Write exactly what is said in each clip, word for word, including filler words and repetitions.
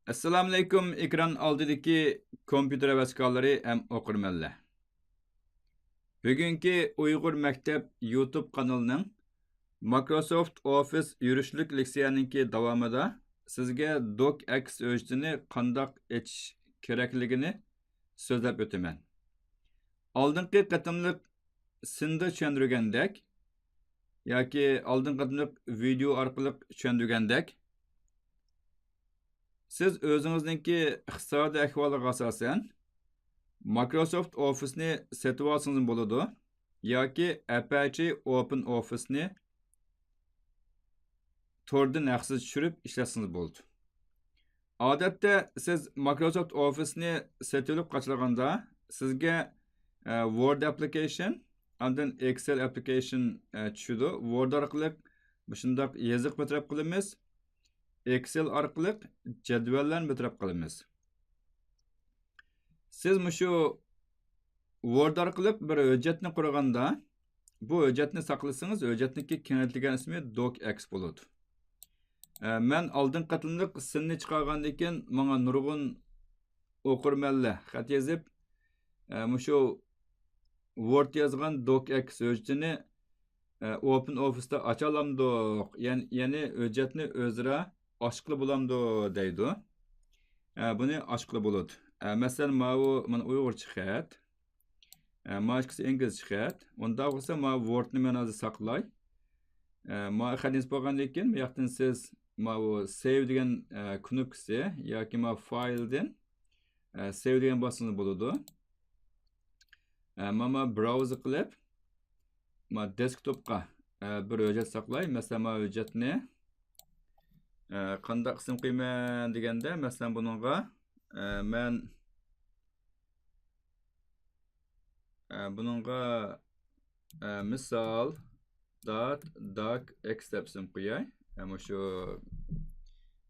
ئەسسالامۇئەلەيكۇم، ئېكران ئالدىدىكى كومپيۇتېر ھەۋەسكارلىرى ھەم ئوقۇرمەنلەر. بۈگۈنكى ئۇيغۇر مەكتەپ يۇتۇب قانىلىنىڭ مايكروسوفت ئوفىس يۈرۈشلۈك لېكسىيەنىڭكى داۋامىدا سىزگە دوك ئېكس ھۆججىتىنى قانداق ئېچىش كېرەكلىكىنى سۆزلەپ ئۆتىمەن. ئالدىنقى قېتىملىق سىندا چۈشەندۈرگەندەك ياكى ئالدىنقى قېتىملىق ۋىدېئو ئارقىلىق چۈشەندۈرگەندەك، سىز ئۆزىڭىزنىڭكى ئىقتىسادىي ئەھۋالىغا ئاساسەن مايكروسوفت ئوفىسنى سېتىۋالسىڭىزمۇ بولىدۇ ياكى ئەپەچى ئوپېن ئوفىسنى توردىن ھەقسىز چۈشۈرۈپ ئىشلەتسىڭىز بولىدۇ. ئادەتتە سىز مايكروسوفت ئوفىسنى سېتىۋېلىپ قاچىلىغاندا سىزگە، ئە، ۋورد ئەپلىكېيشن، ئاندىن ئېكسېل ئەپلىكېيشن، ئە، چۈشىدۇ. ۋورد ئارقىلىق مۇشۇنداق يېزىق بىر تەرەپ قىلىمىز. ئېكسېل ئارقىلىق جەدۋەللەرنى بىر تەرەپ قىلىمىز. سىز مۇشۇ ۋورد ئارقىلىق بىر ھۆججەتنى قۇرغاندا، بۇ ھۆججەتنى ساقلىسىڭىز، ھۆججەتنىڭكى كېڭەيتىلگەن ئىسمى دوك ئېكس بولىدۇ. ئە، مەن ئالدىنقى قېتىملىق سىننى چىقارغاندىن كېيىن، ماڭا نۇرغۇن ئوقۇرمەنلەر خەت يېزىپ، ئە، مۇشۇ ۋورد يازغان دوك ئېكس ھۆججىتىنى، ئە، ئوپېن ئوفىستا ئاچالامدۇق؟ يەن-، يەنى ھۆججەتنى ئۆزئارا ئاچقىلى بولامدۇ دەيدۇ. ئە، بۇنى ئاچقىلى بولىدۇ. ئە، مەسىلەن، ماۋۇ، مانا، ئۇيغۇرچە خەت. ئە، ماۋۇ ئىككىسى ئىنگلىزچە خەت. ئۇنداق بولسا، ماۋۇ ۋوردنى مەن ھازىر ساقلاي. ئە، ماۋۇ خەت يېزىپ بولغاندىن كېيىن، بۇ ياقتىن سىز ماۋۇ سېيۋ دېگەن، ئە، كنوپكىسى ياكى ماۋۇ فايلدىن، ئە، سېيۋ دېگەن باسسىڭىز بولىدۇ. ئە، مانا براۋزېر قىلىپ، مانا دېسكتوپقا، ئە، بىر ھۆججەت ساقلاي. مەسىلەن، مانا ھۆججەتنى، ئە، قانداق ئىسىم قويىمەن دېگەندە، مەسىلەن، بۇنىڭغا، ئە، مەن، ئە، بۇنىڭغا، ئە، مىسال، دات داك ئېكس دەپ ئىسىم قوياي. ئە، مۇشۇ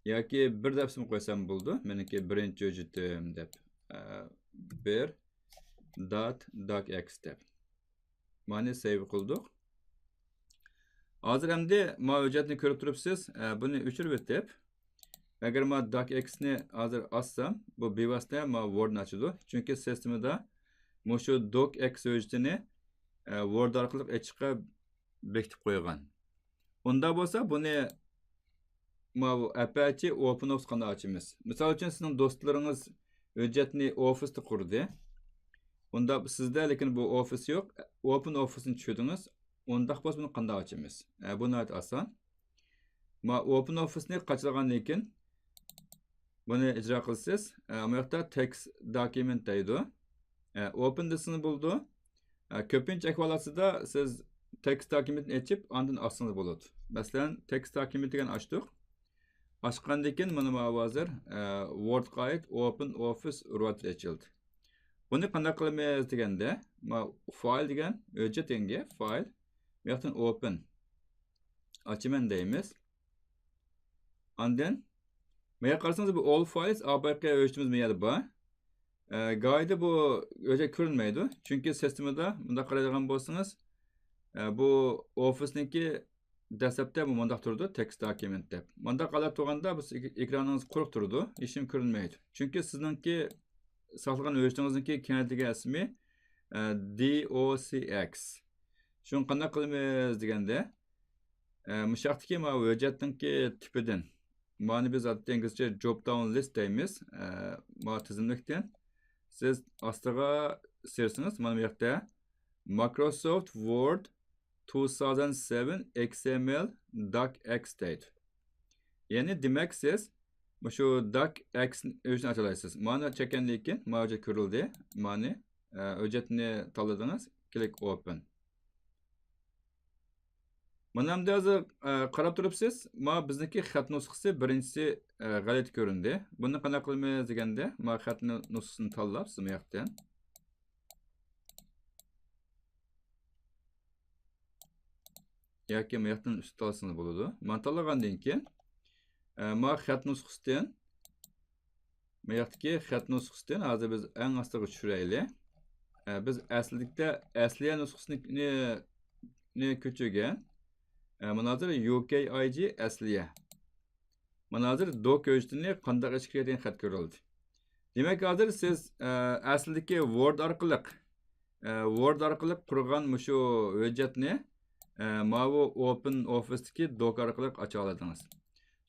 ياكى بىر دەپ ئىسىم قويسام بولىدۇ. مېنىڭكى بىرىنچى ھۆججىتىم دەپ. ئە، بىر دات داك ئېكس دەپ. مانى سېيۋ قىلدۇق. ھازىر ئەمدى ما ھۆججەتنى كۆرۈپ تۇرۇپسىز. ئە، بۇنى ئۆچۈرۈۋېتىپ، ئەگەر ما داك ئېكسنى ھازىر ئاچسام، بۇ بىۋاسىتە ما ۋوردنى ئاچىدۇ. چۈنكى سىستېمىدا مۇشۇ دوك ئېكس ھۆججىتىنى، ئە، ۋورد ئارقىلىق ئېچىشقا بېكىتىپ قويغان. ئۇنداق بولسا، بۇنى ماۋۇ ئەپەچى ئوپېن ئوفىس قانداق ئاچىمىز؟ مىسال ئۈچۈن، سىزنىڭ دوستلىرىڭىز ھۆججەتنى ئوفىستا قۇردى. ئۇندا سىزدە، لېكىن بۇ ئوفىس يوق. ئوپېن ئوفىسنى چۈشۈردىڭىز. ئۇنداق بولسا، بۇنى قانداق ئاچىمىز؟ ئە، بۇ ناھايىتى ئاسان. ما ئوپېن ئوفىسنى قاچىلىغاندىن كېيىن، بۇنى ئىجرا قىلىسىز. ئە، ئۇ ياقتا تېكىست دوكۇمېنت دەيدۇ. ئە، ئوپېن دېسىڭىز بولىدۇ. ئە، كۆپىنچە ئەھۋالاتسىدا سىز تېكىست دوكۇمېنتنى ئېچىپ، ئاندىن ئاچسىڭىز بولىدۇ. مەسىلەن، تېكىست دوكۇمېنت دېگەن ئاچتۇق. ئاچقاندىن كېيىن، مانا ماۋۇ ھازىر، ئە، ۋوردقا ئائىت ئوپېن ئوفىس راۋتېر ئېچىلدى. بۇنى قانداق قىلىمىز دېگەندە، ما فايل دېگەن ھۆججەت دېگەن گەپ، فايل. بۇ ياقتىن ئوپېن. ئاچىمەن دەيمىز. ئاندىن، مايا قارىسىڭىز، بۇ ئول فايلز، ئاۋايقى ھۆججىتىمىز مايەدە بار. ئە، گاھىدا بۇ ھۆججەت كۆرۈنمەيدۇ. چۈنكى سىستېمىدا مۇنداق قارايدىغان بولسىڭىز، ئە، بۇ ئوفىسنىڭكى دەسلەپتە بۇ مۇنداق تۇرىدۇ، تېكىست دوكۇمېنت دەپ. مۇنداق ھالەت تۇرغاندا بۇ ئېك-، ئېكرانىڭىز قۇرۇق تۇرىدۇ، ھېچنېمە كۆرۈنمەيدۇ. چۈنكى سىزنىڭكى ساقلىغان ھۆججىتىڭىزنىڭكى كېڭەيتىلگەن ئىسمى، ئە، دي ئو سى ئېكس. شۇنى قانداق قىلىمىز دېگەندە، ئە، مۇشۇ ياقتىكى ماۋۇ ھۆججەتنىڭكى تىپىدىن، مانى بىز ئادەتتە ئىنگلىزچە دروپ داۋن لىست دەيمىز. ئە، ماۋۇ تىزىملىكتىن سىز ئاستىغا سىيرسىڭىز، مانا بۇ ياقتا مايكروسوفت ۋورد تۇ ساۋزەن سەۋەن ئېكسىئېمئېل دوك ئېكس دەيدۇ. يەنى دېمەك سىز مۇشۇ دوك ئېكس ھۆججىتىنى ئاچالايسىز. مانا چەككەندىن كېيىن ماۋۇ ھۆججەت كۆرۈلدى. مانى، ئە، ھۆججەتنى تاللىدىڭىز، كلىك ئوپېن. مانا ئەمدى ھازىر، ئە، قاراپ تۇرۇپسىز، ما بىزنىڭكى خەت نۇسخىسى بىرىنچىسى، ئە، غەلىتە كۆرۈندى. بۇنى قانداق قىلىمىز دېگەندە، ما خەت نۇ-، نۇسخىسىنى تاللاپ، سىز ما ياقتىن ياكى ما ياقتىن ئۈستى تاللىسىڭىز بولىدۇ. مانا تاللىغاندىن كېيىن، ئە، ما خەت نۇسخىسىدىن، ما ياقتىكى خەت نۇسخىسىدىن ھازىر بىز ئەڭ ئاستىغا چۈشۈرەيلى. ئە، بىز ئەسلىدىكىدە ئەسلىيە نۇسخىسىنى، نى، نى كۆچۈرگەن. ئە، مانا ھازىر يۇ كەي ئاي جى ئەسلىيە. مانا ھازىر دوك ھۆججىتىنى قانداق ئېچىش كېرەك دېگەن خەت كۆرۈلدى. دېمەك، ھازىر سىز، ئە، ئەسلىدىكى ۋورد ئارقىلىق، ئە، ۋورد ئارقىلىق قۇرغان مۇشۇ ھۆججەتنى، ئە، ماۋۇ ئوپېن ئوفىستىكى دوك ئارقىلىق ئاچالىدىڭىز.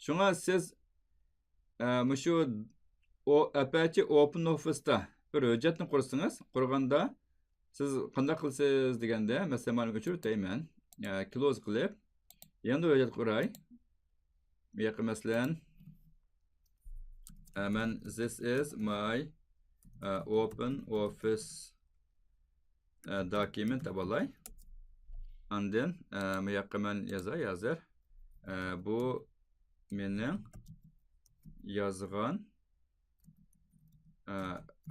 شۇڭا سىز، ئە، مۇشۇ ئو-، ئەپەچى ئوپېن ئوفىستا بىر ھۆججەتنى قۇرسىڭىز، قۇرغاندا سىز قانداق قىلىسىز دېگەندە، مەسىلەن، مانا ئۆچۈرۈۋېتەي مەن. ئە، كلوز قىلىپ، يەنە ھۆججەت قۇراي. بۇ ياققا، مەسىلەن، ئە، مەن this is my، ئە، open office، ئە، document دەپ ئالاي. ئاندىن، ئە، بۇ ياققا مەن يازاي ھازىر. ئە، بۇ مېنىڭ يازغان، ئە،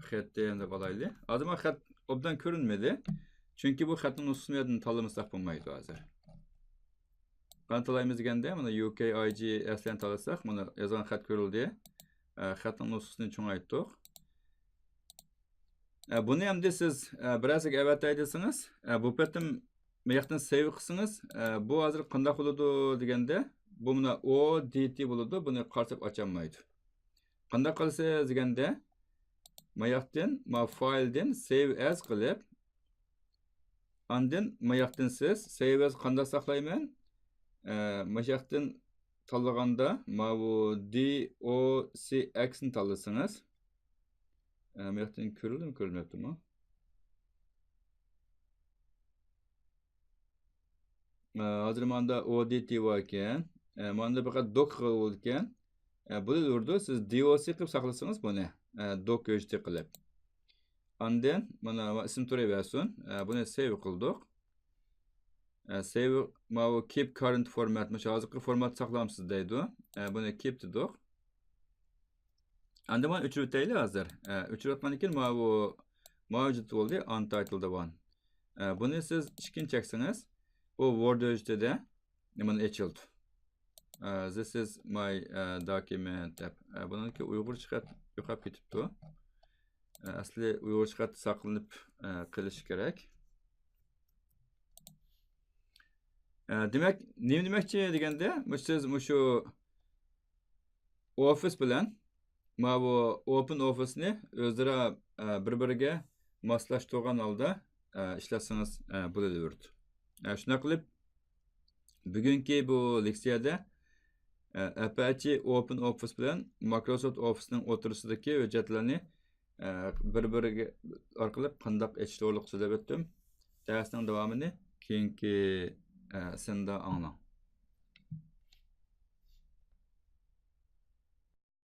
خېتىم دەپ ئالايلى. ھازىر مانا خەت ئوبدان كۆرۈنمىدى. چۈنكى بۇ خەتنىڭ نۇسخىسىنى بۇ يەردىن تاللىمىساق بولمايدۇ ھازىر. قانداق تاللايمىز دېگەندە، مانا يۇ كەي ئاي جى ئېس لارنى تاللىساق، مانا يازغان خەت كۆرۈلدى. ئە، خەتنىڭ نۇسخىسىنى چوڭايتتۇق. ئە، بۇنى ئەمدى سىز، ئە، بىرەرسىگە ئەۋەتەي دېسىڭىز، ئە، بۇ پېتىم ماياقتىن سېيۋ قىلسىڭىز، ئە، بۇ ھازىر قانداق بولىدۇ دېگەندە، بۇ مانا ئو دى تى بولىدۇ، بۇنى قارىساق ئاچالمايدۇ. قانداق قىلىسىز دېگەندە، ماياقتىن، ما فايلدىن سېيۋ ئەز قىلىپ، ئاندىن ماياقتىن سىز سېيۋ ئەز قانداق ساقلايمەن؟ ئە، ماياقتىن تاللىغاندا ماۋۇ دى ئو سى ئەكسنى تاللىسىڭىز، ئە، ماياقتىن كۆرۈلدىمۇ، كۆرۈلمەپتىمۇ؟ ئە، ھازىر ماندا ئو دى تى بار ئىكەن. ئە، ماندا پەقەت دوك قىلغىلى بولىدىكەن. ئە، بولىۋېرىدۇ. سىز دى ئو سى قىلىپ ساقلىسىڭىز بۇنى. ئە، دوك ھۆججىتى قىلىپ. ئاندىن مانا ئىسىم تۇرۇۋەرسۇن. ئە، بۇنى سېيۋ قىلدۇق. ئە، سېيۋ، ماۋۇ كىپ كاررېنت فورمات، مۇشۇ ھازىرقى فورمات ساقلامسىز دەيدۇ. ئە، بۇنى كىپ دېدۇق. ئاندىن مانا ئۆچۈرۈۋېتەيلى ھازىر. ئە، ئۆچۈرۈۋەتكەندىن كېيىن ماۋۇ مەۋجۇت بولدى، ئانتايتىلدى ۋان. ئە، بۇنى سىز ئىككىنچى چەكسىڭىز، بۇ ۋورد ھۆججىتىدە مانا ئېچىلدى. ئە، this is my، ئە، document دەپ. ئە، بۇنىڭكى ئۇيغۇرچە خەت يوقاپ كېتىپتۇ. ئە، ئەسلى ئۇيغۇرچە خەت ساقلىنىپ، ئە، قېلىشى كېرەك. ئە، دېمەك، نېمە دېمەكچى دېگەندە، مۇشۇ سىز مۇشۇ ئوفىس بىلەن ماۋۇ ئوپېن ئوفىسنى ئۆزئارا، ئە، بىر-بىرىگە ماسلاشتۇرغان ھالدا، ئە، ئىشلەتسىڭىز، ئە، بولۇۋېرىدۇ. ئە، شۇنداق قىلىپ، بۈگۈنكى بۇ لېكسىيەدە، ئە، ئەپەچى ئوپېن ئوفىس بىلەن مايكروسوفت ئوفىسنىڭ ئوتتۇرىسىدىكى ھۆججەتلەرنى، ئە، بىر-بىرىگە ئارقىلىق قانداق ئېچىشتۇرۇلۇق سۆزلەپ ئۆتتۈم. دەرسنىڭ داۋامىنى كېيىنكى، ئە، سىندا ئاڭلاڭ.